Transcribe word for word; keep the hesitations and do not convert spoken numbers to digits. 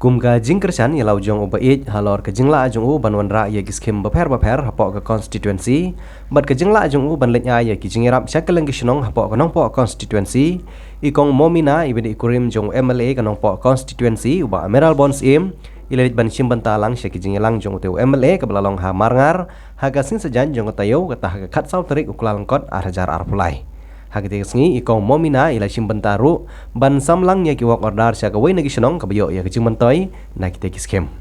Kum ka jingkyrshan ïa la u jong u ba ïeit halor ka jinglah jong u ban wanrah ïa ki skhim bapher bapher hapoh ka constituency bad ka jinglah jong u ban leit ai ïa ki jingïarap sha kylleng ki shnong hapoh ka Nongpoh constituency, i Kong Momina, i ba dei i kurim jong u M L A ka Nongpoh constituency, u Bah Mayral Born Syiem, i la leit ban shim bynta lang sha ki jingïalang jong utei u M L A kaba la long ha Marngar ha ka sngi saitjaiñ jong ka taïew, kata ha ka khatsaw tarik u Kyllalyngkot arhajar arphew lai. Ha katei ka sngi i Kong Momina i la shim bynta ruh ban sam lang ïa ki work order sha kawei na ki shnong kaba ïoh ïa ka jingmyntoi na kitei ki skhim.